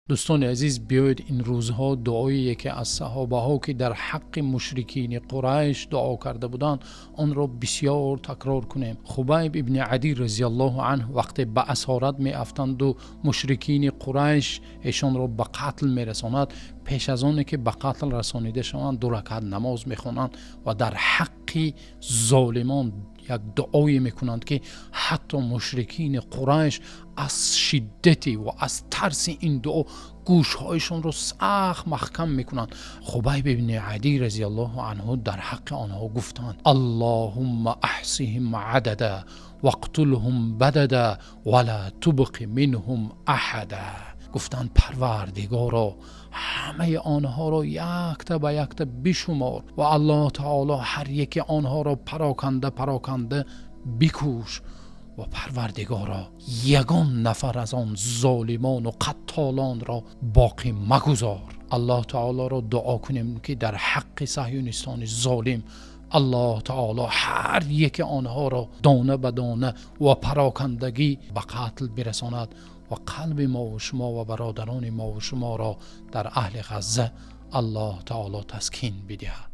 Дӯстони азиз, биёед ин рӯзҳо дуои яке аз саҳобаҳо, ки дар ҳаққи мушрикини Қурайш дуо карда буданд, онро бисёр такрор кунем. Хубайб ибни Адӣ разияллоҳу анҳу вақте ба асорат меафтанд ва мушрикини Қурайш эшонро ба қатл мерасонанд, пеш аз оне ки ба қатл расонида шаванд, ду ракъат намоз мехонанд ва дар ҳаққи золимон як дуое мекунанд, ки ҳатто мушрикини Қурайш аз шиддат ва аз тарси ин дуо гӯшҳояшонро сахт маҳкам мекунанд. Хубайб ибни Адӣ разияллоҳу анҳу дар ҳаққи онҳо гуфтанд: Аллоҳумма аҳсиҳим ададан вақтулҳум бададан ва ло табқи минҳум аҳадан. Гуфтанд: Парвардигоро, ҳамаи онҳоро якта ба якта бишумор ва Аллоҳи таъоло ҳар яки онҳоро пароканда пароканда бикуш ва Парвардигоро, ягон нафар аз он золимон ва қаттолонро боқӣ магузор. Аллоҳи таъолоро дуо кунем, ки дар ҳаққи саҳюнистони золим Аллоҳи таъоло ҳар яки онҳоро дона ба дона ва парокандагӣ ба қатл бирасонад ва қалби мо ва шумо ва бародарони мо ва шуморо дар аҳли Ғазза Аллоҳи таъоло таскин бидиҳад.